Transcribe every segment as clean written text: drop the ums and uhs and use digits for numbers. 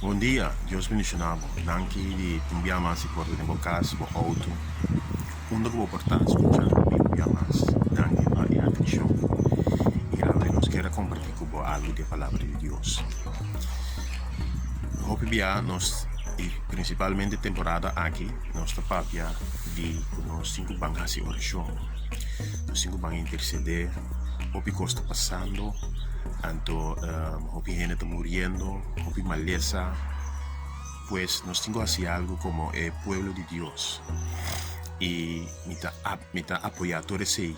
Bon dia, Dios bendiciona bo. Danki di tin bia mas di por ta den bo cas, bo auto, unda cu bo por ta scuchando mi un bia mas. Danki pa e atencion. Y awe nos kier a comparti cu bo algo di e palabra di Dios. Hopi bia nos, y principalmente temporada aki, nos ta papia di cu nos tin cu ban haci oracion, nos tin cu ban intercede, hopi cos ta pasando, anto hopi hende ta muriendo, hopi malesa, pues nos tin cu haci algo como e pueblo di Dios y mi ta mi ta apoya tur esey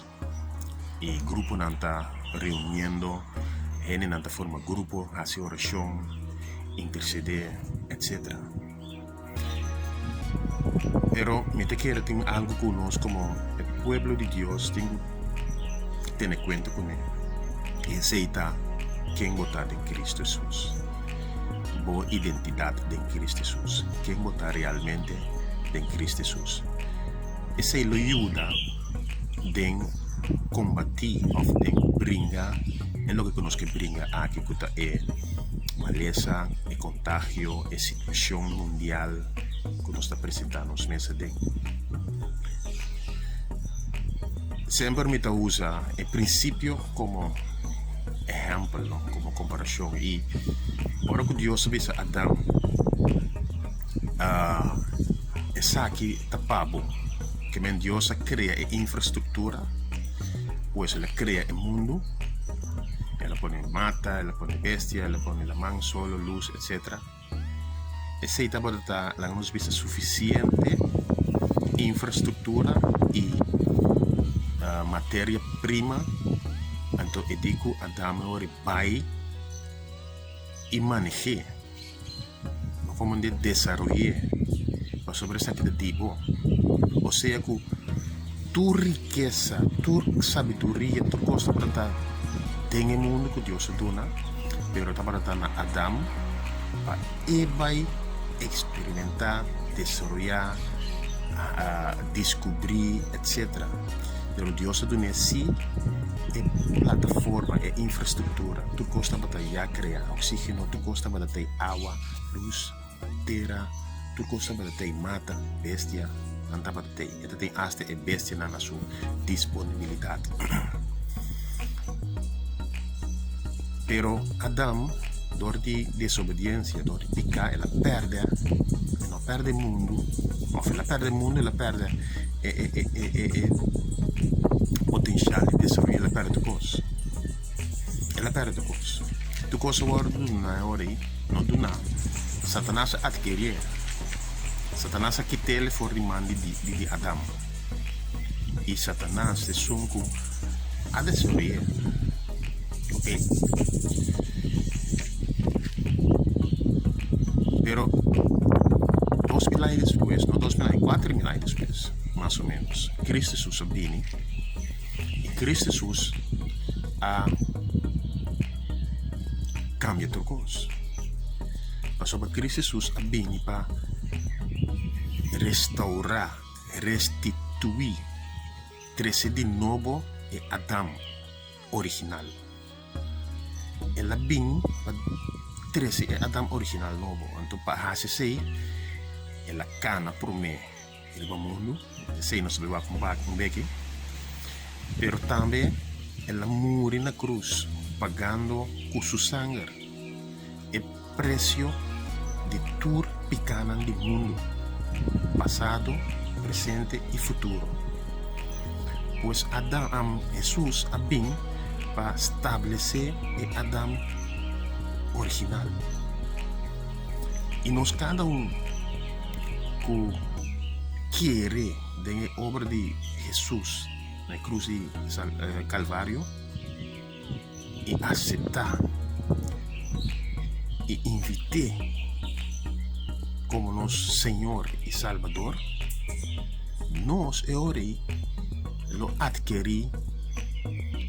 y gruponan ta reuniendo, hendenan ta forma grupo, haci oracion, intercede, etcetera. Pero mi ta kere tin algu ku nos komo e pueblo di Dios tin ku tene kuenta kuné, i esei ta ken bo ta den Kristu Hesus, bo identidat den Kristu Hesus, ken bo ta realmente den Kristu Hesus. Esei lo yuda den kombatí òf den bringa e loke ku nos ke bringa aki ku ta e malesa, e kontagio, e situashon mundial ku nos ta presentá nos mes aden. Semper mi ta usa e prinsipio komo ehèmpel, no, komo komparashon i ora ku Dios a bisa Adan, Esaki ta pa bo. Ke men Dios a krea e infrastruktura, pues el a krea e mundu, el a pone mata, el a pone bestia, el a pone laman, solo, lus, etcetera. Esei tabata ta, laga nos bisa, sufisiente infrastruktura i materia prima, anto e di ku Adam e wòrdu bai i maneh'é. Bo por manda desaroy'é pasobra esaki ta di bo. Osea ku tur rikesa, tur sabiduria, tur kos tabata ta den e mundu ku Dios a duna, pero tabata ta na Adam pa e bai eksperimentá, desaroyá, diskubrí, etsetera. Pero Dios a dun'é sí e plataforma, e infrastruktura, tur kos tabata ya kreá. Oxígeno, tur kos tabata tei awa, lus, tera, tur kos tabata tei mata, bestia, nan tabata tei. E ta tin asta e bestianan na su disponibilidat. Pero Adam, dor di desobediensia, dor di piká, el a pèrdè, e no pèrdè mundu, òf el a pèrdè mundu, el a pèrdè e e e e e e potensial di desaroyo, el a pèrdè tur kos. El a perde tur kos. Tur kos a wòrdu duna e ora ei, no duna. Satanas a adkerié. Satanas a kit'el for di man di di Adam. I Satanas ta esun ku a destruyé. Oke. Pero 2000 aña despues, no 2000 aña, 4000 aña despues, mas o menos, Cristo Jesus a bini. I Cristo Jesus a kambia tur kos. Pasobra Cristo Jesus a bini pa restaurá, restituí, trese di nobo e Adam original. El a bin pa trese e Adam original nobo. Anto pa hasi esei, el a kana promé. Riba mundu, esei nos ta bai wak un bak un beki, pero tambe el a muri na krus pagando ku su sanger e presio di tur pikanan di mundu, pasado, presente i futuro. Pues Adam, Hesus a bin pa stablesé e Adam original. I nos kada un. ku kere den e obra di Hesus na e krus di Kalvario i aseptá i invit'é komo nos Señor i Salbador, nos e ora ei lo atkerí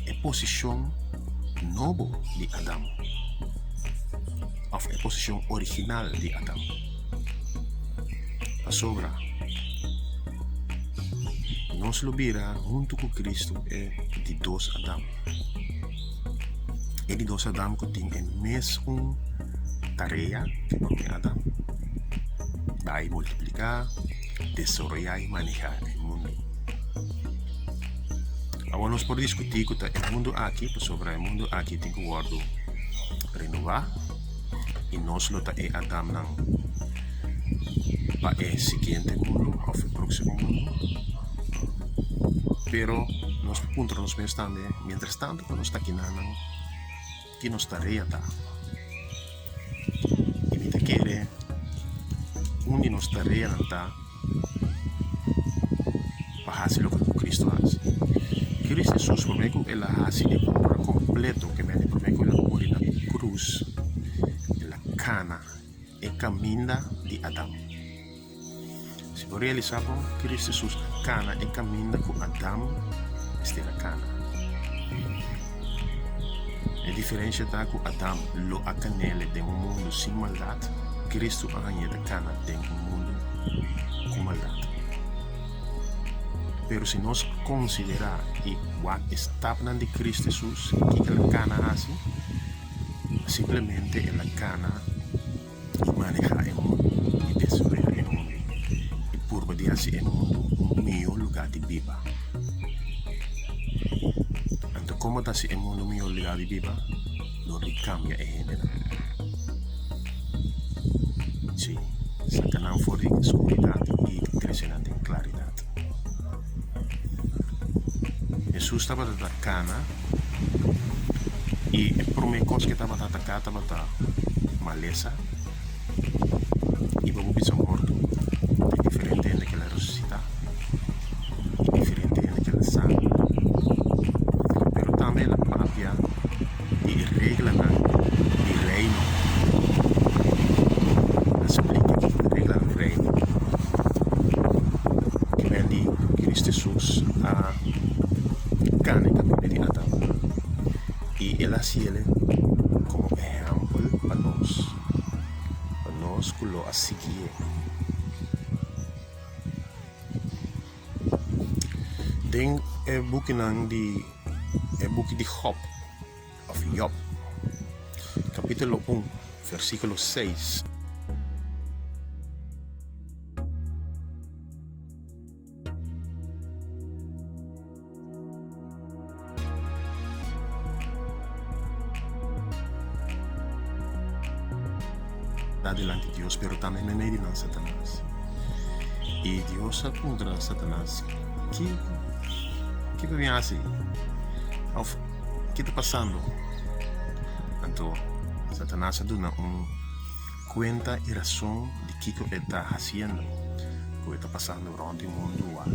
e posishon nobo di Adam òf e posishon original di Adam. Pasobra nos lo bira huntu ku Kristu e di dos Adam. E di dos Adam ku tin e mesun tarea ku e promé Adam, bai multipliká, desaroyá i manehá e mundu. Awor nos por diskutí ku ta e mundu aki pasobra e mundu aki tin ku wòrdu renobá i nos lo ta e Adamnan pa e siguiente mundu òf e próksimo mundu. Pero nos por puntra nos mes tambe, mientras tanto ku nos ta kinanan, ki nos tarea ta? I mi ta kere un di nos tareanan ta pa hasi loke ku Cristo a hasi. Cristo Hesus prome ku el a hasi e obra kompleto ke mende prome ku el a muri na krus, el a kana e kaminda di Adam. Si bo realisá bon, Cristo Hesus a kana e kaminda ku Adam mester a kana. E diferensia ta ku Adam lo a kan'el den un mundu sin maldat, Cristo a hañ'é ta kana den un mundu ku maldat. Pero si nos konsiderá i wak e stapnan di Cristo Hesus, kiko el a kana hasi? Simplemente el a kana i manehá e mundu i destruí e mundu i purba di hasi e mundu un mihó lugá di biba. Anto komo ta hasi e mundu un mihó lugá di biba? Dor di kambia e hendenan. Sí, saka nan for di skuridat i trese nan den klaridat. Hesus tabata ta kana i e promé kos ku e tabata ataká tabata malesa i bo por bisa morto. Tin diferente hende ku el a resusitá i diferente hende ku el a sana. Pero tambe el a papia di e reglanan di reino. El a splika kiko e reglanan di reino. Kimen di Cristo Hesus a kana e kaminda di Adam i el a hasiel komo ehèmpel pa nos, pa nos ku lo a siguié. Den e bukinan di e buki di Jòb òf Yòb, kapítulo un, versíkulo seis. Ta dilanti Dios, pero tambe meimei di nan Satanas. I Dios a puntra Satanas, Ki, ki bo bin hasi? Of, ki ta pasando? Anto, Satanas a duna un kuenta i rason di kiko e ta hasiendo, ku e ta pasando rònt di mundu wak,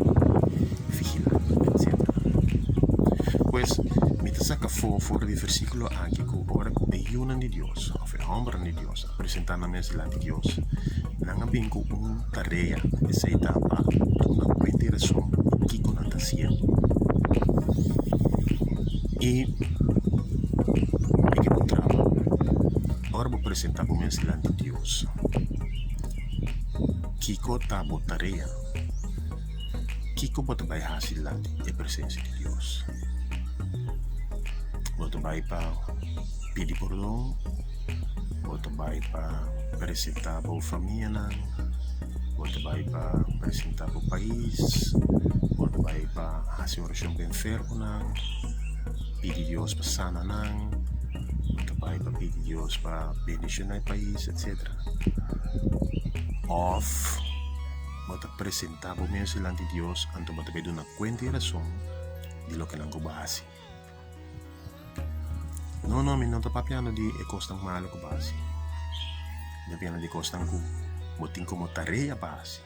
vigilando, etsetera. Pues, mi ta saka afó for di e versíkulo aki ku ora ku e yunan di Dios òf e hòmbernan di Dios a presentá nan mes dilanti Dios, nan a bin ku un tarea, esei ta pa duna kuenta i rason di kiko nan ta hasiendo. I mi ke puntra bo, ora bo presentá bo mes dilanti Dios, Kiko ta bo tarea? Kiko bo ta bai hasi dilanti e presensia di Dios? Bo ta bai pa pidi pordon? Bo ta bai pa presentá bo famianan? Bo ta bai pa presentá bo pais? Bo ta bai pa hasi orashon pa enfermonan? Pidi Dios pa sana nan? Bo ta bai pa pidi Dios pa bendishoná e pais, etsetera? Òf bo ta presentá bo mes dilanti Dios, anto bo ta bai duna kuenta i rason di loke nan ku bo a hasi. No, no, mi no ta papiando di e kosnan malu ku bo a hasi. Mi ta papiando di e kosnan ku bo tin komo tarea pa hasi.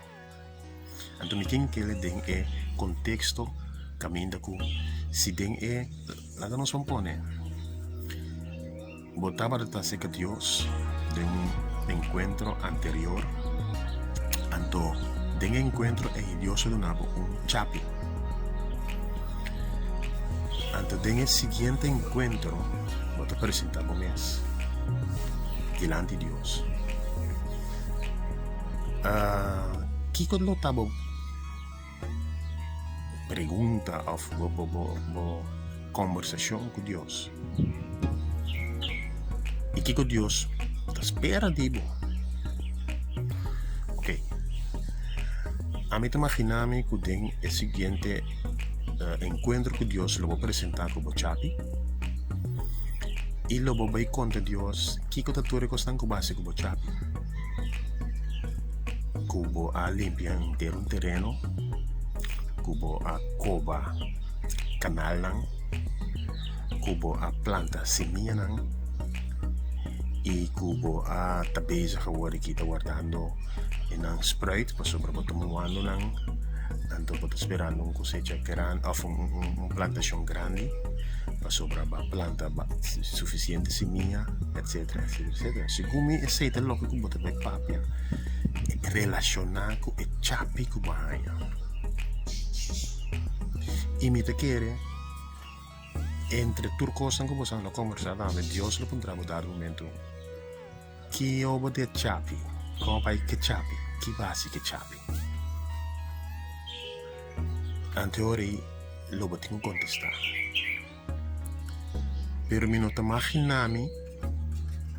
Anto mi tin kere den e konteksto kaminda ku si den e, laga nos bon pone. Bo tabata ta serka Dios den un enkuentro anterior, anto den e enkuentro ei Dios a duna bo un chapi. Anto den e siguiente enkuentro bo ta presenta bo mes dilanti Dios. Kiko lo ta bo pregunta òf bo bo bo bo kòmbersashon ku Dios? I kiko Dios. Ta spera di bo. Ok. Ami ta imaginá mi ku den e siguiente enkuentro ku Dios lo bo presentá ku bo chapi i lo bo bai konta Dios kiko ta tur e kosnan ku bo hasi ku bo chapi. Ku bo a limpia henter un tereno, ku bo a koba kanalnan, ku bo a planta simianan i ku bo a ta bezig awor aki ta wardando e nan spruit pasobra bo ta muando nan anto bo ta sperando un kosecha grandi òf un plantashon grandi pasobra bo a planta sufisiente simia etsetera etsetera etsetera. Segun mi esei ta loke ku bo ta bai papia relashoná ku e chapi ku bo a haña. I mi ta kere. Entre tur kosnan ku boso a kombersá tambe, Dios lo puntra bo dado momentu, Ki obo di e chapi? Kon bai ke chapi? Ki bo hasi ke chapi? Ante ora ei lo bo tin ku kontestá. Pero mi no ta maginá mi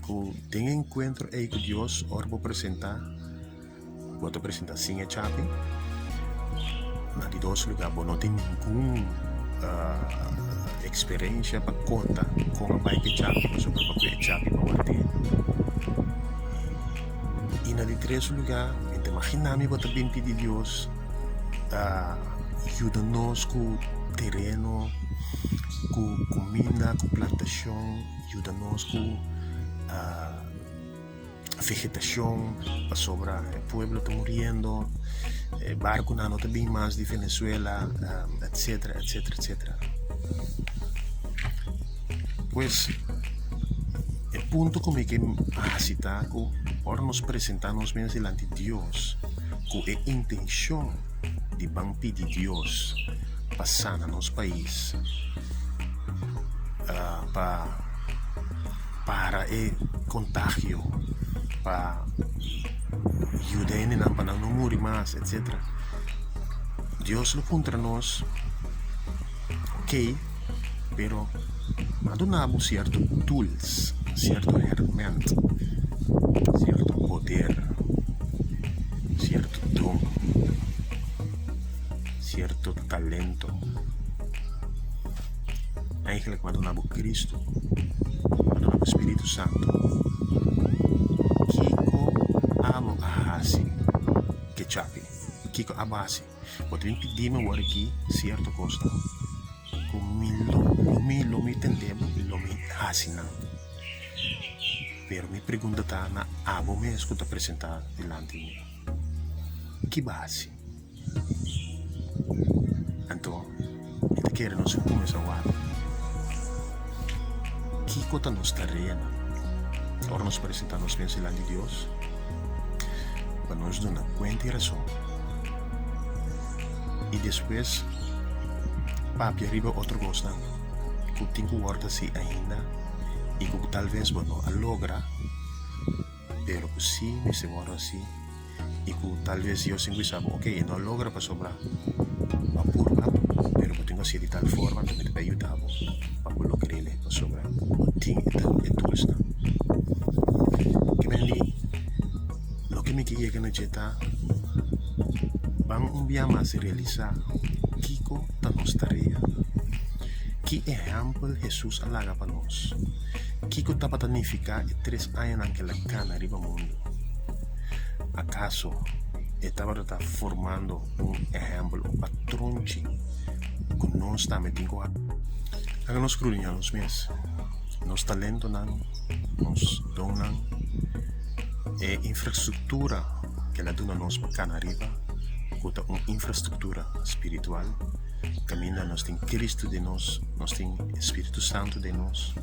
ku den e enkuentro ei ku Dios ora bo presentá, Bo ta presenta sin e chapi. Na di dos lugar bo no tin ningun experiencia pa conta con a bai cu e chapi pasobra bo cu e chapi pa ward'é. Y na di tres lugar mi ta imagina mi bo ta bin pidi Dios yuda nos cu tereno, cu cuminda, cu plantacion, yuda nos cu. Vegetashon pasobra e pueblo ta muriendo, e barkunan no ta bin mas di Venezuela, etcetera, etcetera, etcetera. Pues e punto ku mi ke hasi ta ku ora nos presentá nos mes dilanti Dios ku e intenshon di ban pidi Dios pa sana nos pais, pa para e kontagio pa yuda hendenan pa nan no muri mas etcetera. Dios lo puntra nos ok pero a duna bo sierto tools, sierto herment, sierto poder, sierto don, sierto talento. Eigenlijk bo a duna bo Cristo, bo a duna bo Spiritu Santo. Kiko abo a hasi ke chapi? Kiko abo a hasi? Bo ta bin pidi mi awor aki sierto kosnan ku mi lo mi lo mi tende bo i lo mi hasi nan. Pero mi pregunta ta na abo mes ku ta presenta dilanti mi, ki bo a hasi? Anto, mi ta kere nos kuminsá wak kiko ta nos tareanan ora nos presentá nos mes dilanti Dios pa nos duna kuenta i rason i despues papia riba otro kosnan ku tin ku wòrdu hasi ainda i ku talves bo no a logra pero ku si mester wòrdu hasi. i ku tal bes Dios tin ku bisa bo, ok, e no a logra pasobra bo a purba, pero bo tin ku hasié di tal forma ku mi ta bai yuda bo pa bo logr'é pasobra bo tin e toolsnan. Ke men di, loke mi ke yega na dje ta ban un bia mas realisá kiko ta nos tarea, ki ehèmpel Hesus a laga pa nos, kiko tabata nifiká e tres añanan ku el a gana riba mundu. Akaso e tabata ta formando un ehèmpel, un patronchi ku nos tambe tin ku haga nos krudiñá nos mes, nos talentonan, nos donnan, e infrastruktura ku el a duna nos pa kana ariba ku ta un infrastruktura spiritual kaminda nos tin Cristo den nos, nos tin e Spiritu Santu den nos.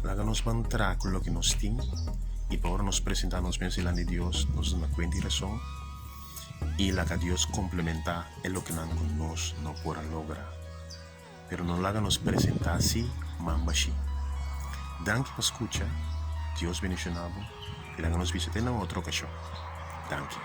Laga nos ban traha ku loke nos tin. I pa ora nos presentá nos mes dilanti di Dios, nos duna kuenta i rason i laga Dios komplementá e lokenan ku nos no por a logra. Pero no laga nos presentá si man bashí. Danki pa skucha, Dios bendishoná bo i laga nos bisa te na un otro okashon. Danki.